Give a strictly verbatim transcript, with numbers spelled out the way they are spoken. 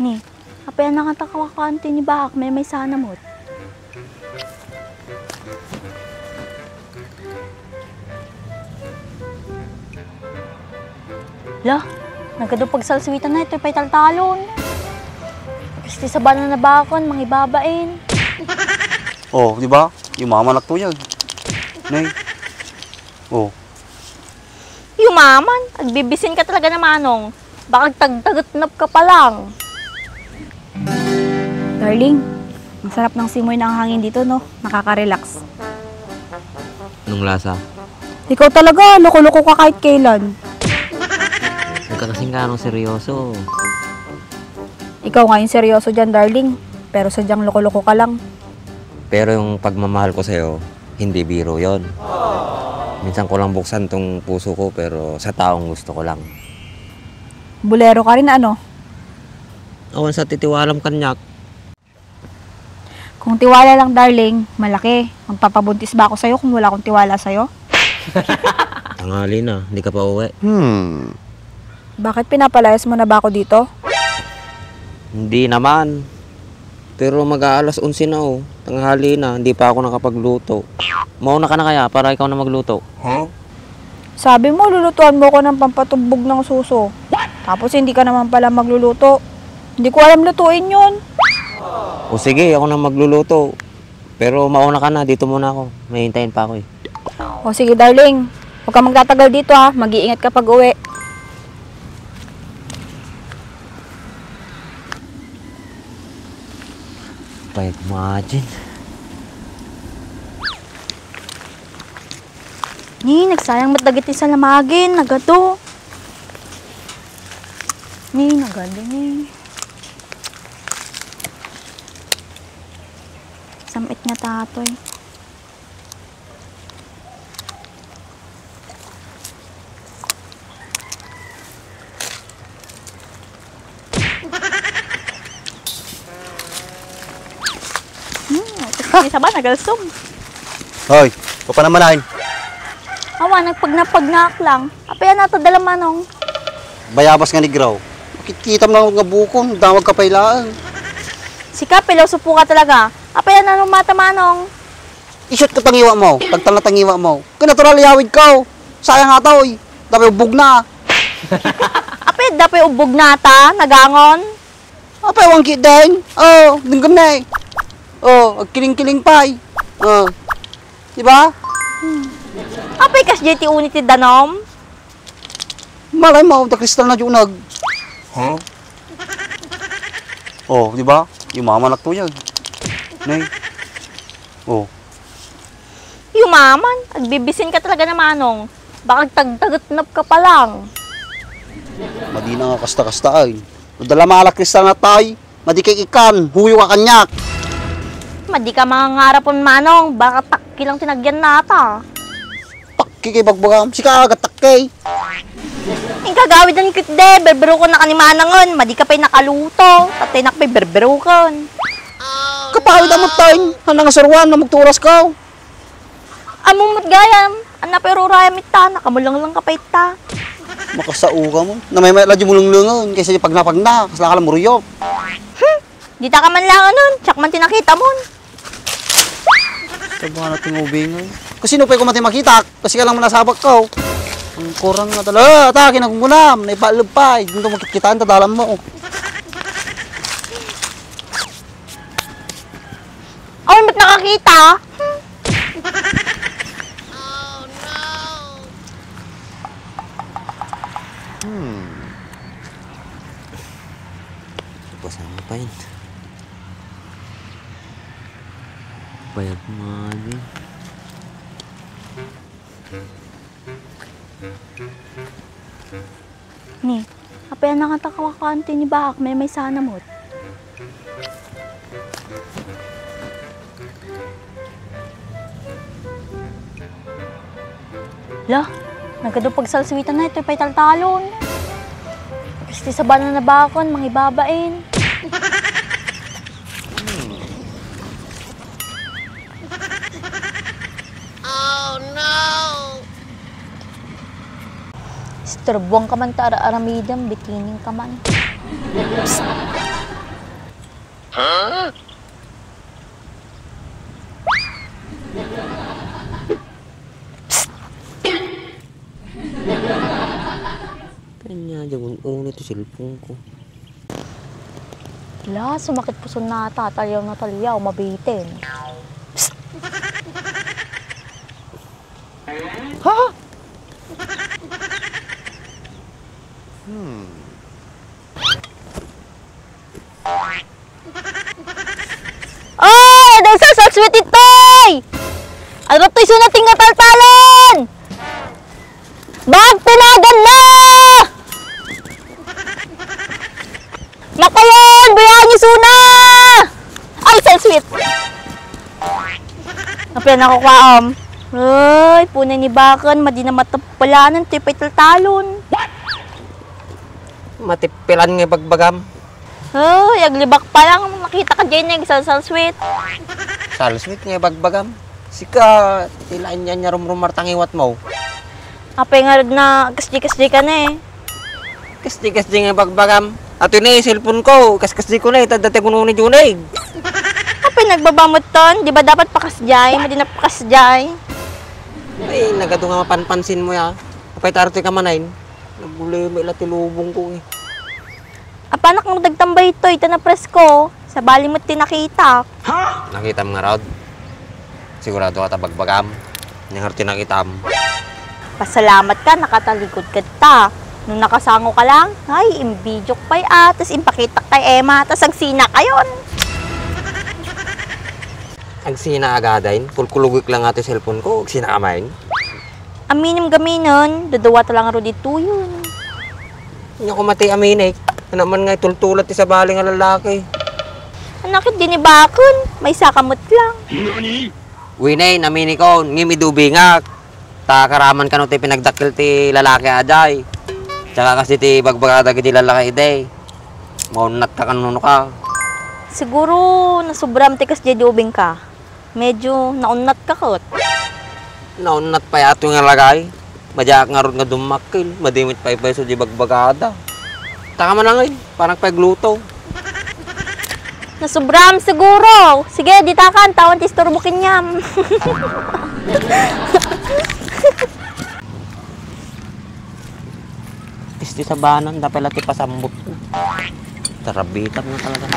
Ni, apay a nakatakawakan ti ni baak, maymaysa na met. La, nagadu pagsalsuitan na itoy pay taltalon. Kas ti sabana na bakon, mangibabain. Oh, di ba? Yumamanak to yan. Nay. Oh. Yumaman, agbibisin ka talaga na manong. Baka agtagtagetnap ka pa lang. Darling, masarap ng simoy ng hangin dito, no? Nakaka-relax. Nung lasa? Ikaw talaga, loko-loko ka kahit kailan. Huwag ka kasing ganong seryoso. Ikaw nga yung seryoso dyan, darling. Pero sadyang loko-loko ka lang. Pero yung pagmamahal ko sa'yo, hindi biro yon. Minsan ko lang buksan tong puso ko, pero sa taong gusto ko lang. Bolero ka rin, ano? Awan sa titiwalam kanyak. Kung tiwala lang, darling, malaki. Magpapabuntis ba ako sa'yo kung wala akong tiwala sa'yo? Tanghali na, hindi ka pa uwi. Hmm. Bakit, pinapalayas mo na ba ako dito? Hindi naman. Pero mag-aalas onse na, oh. Tanghali na, hindi pa ako nakapagluto. Mauna ka na kaya para ikaw na magluto? Huh? Sabi mo, lulutuan mo ko ng pampatumbog ng suso. Tapos hindi ka naman pala magluluto. Hindi ko alam lutuin yun. O sige, ako na magluluto. Pero mauna ka na, dito muna ako. May hintayin pa ako eh. O sige, darling. Huwag ka magtatagal dito, ha. Mag-iingat ka pag-uwi. Payag mo, Ajin. Ni, nagsayang met dagiti salamagin, nagadu. Ni, nagadu ni. Sam-it nga tatoy. Hmm, may saba, nagalsum. Hoy, papanamanain. Awa, nagpagnapagnak lang. Apay a nata dala manong? Bayabas nga negraw. Makikita mo lang nga bukon, damag ka pay laeng. Sika, pilosopo ka talaga. Apay a nanumata manong? Isut ka tangiwa mo, tagtal na tangiwa mo. Kay natural iyawid ka, oh. Sayang nga toy. Dapat ubog na. Apay, dapat ubog na ta, nagangon. Apay, wangkit din. Oh, denggan na eh. Oh, agkiling-kiling pay. Oh. Di ba? Apay, kas J T uni ti danom? Malay mo, ta kristal na diunag. Huh? Oh, di ba? Yumamanak to yan. Nay. Oh. Yumaman, agbibisin ka talaga na manong. Baka agtagtagetnap ka pa lang. Madi na nga kasta-kasta ay. Dala mala kristal na tay. Madi kay ikan, huyo ka kanyak. Madi ka mangangarapon manong, baka takki lang tinagyan nata. Takki kay bagbagam, sika agad takki. Ingka gawidan ket de, berberukon na ka ni manangon, madi ka pay nakaluto, patay nak pay berberukon. Kapawid amot tayo, hanang asaruan na magturas ka. Ammom met gayam, ania pay ururayam ita, nakamulenglen ka pay ita. Makasao ka mo. Namaymayat la di mulenglengen, kaysa di pagna-pagna, kasla ka la muruyop. Hmm, dita ka man langen, siak man ti nakitam. Taba na ti ngubing, eh. Kasino pay koma ti makitak? Kasi ka lang manasabak ka, oh. Ang kurang na tala. Ah, ata, kinagunggunam, naipaleb pay. Dito makitkitaan, tadalam mo, oh. Ay, ba't nakakita? Hmm. Basahan pa yun. Bayag nga ni. Ni, apay a nakatakawakan ti ni baak, maymaysa na met. La, nagadu pagsalsuitan na itoy pay taltalon. Kas ti sabana na bakon, mangibabain. Oh, no! Isturbuan ka man ta ara-aramidem, bikini ka man. Psst! Kanya, jagun-uni ti cellphone ko. Ala, sumakit puson na ata. Taliaw na taliaw, mabitin. Psst! Ha? Hmm. Oy! Adda sa sweet itoy! Ano to'y sunat nga taltalon? Bag tinagan na! Makayon! Bayaan niyo suna! Ay, sweet! Apay nakukuaam? Ay, punay ni baken, madi na mateppelan, to'y pay taltalon. Matippelan nga ibagbagam. Ay, aglibak pa lang, makita ka diay nagsalsalsweet. Salsweet nga ibagbagam. Sika, ti laeng yan nga rumrumar ta ngiwatmo. Apay ngarud na kasdi-kasdi ka ne? Kasdi-kasdi nga ibagbagam. Ato ne, cellphone ko, kaskasdi ko ne, ta adda ti agunoni diay ne. Apay nagbaba metten, di ba dapat pakasdiay, madi na pakasdiay. Ay, nagadu nga mapanpansinmo ya. Apay ta arte ka manen? Naguleme la ti lubong ko eh. Apanak nga dagtambay itoy, ta napresko. Sabali met ti nakitak. Nakitam ngarud? Sigurado ka ta bagbagam? Ania ngarud ti nakitam? Pasalamat ka, nakatalikod ka ta. No nakasango ka lang, ay, imbidiok pay a, tas impakitak kay Emma, tas agsina kayon. Agsina agadain, kulkulugek lang nga ti cellphone ko, agsina ka manen? Aminem gaminen, dadawa ta lang rod ituyon. Ania koma ti aminek, ania man nga itultulat ti sabali nga lalaki. Ania ket di ni baken, maysa ka met lang. Wen, aminikon, ngem idubingak. Ta karaman kano ti pinagdakkel ti lalaki a diay. Saka kas iti ibagbagada dagiti lalaki idi. Maunnat ka kano no ka. Siguro, nasubram ti kasdiay di ubing ka. Medyo naunnat ka ket. Naunnat pay ato nga lagay. Madiak ngarud nga dummakkel. Madi met pay payso di bagbagada. Taka manangin, parang pagluto. Nasubram siguro. Sige, ditakan, ta awan ti isturbo kaniam. Isti sabanan, dapat la ti pasambutna. Tarabitan na talaga.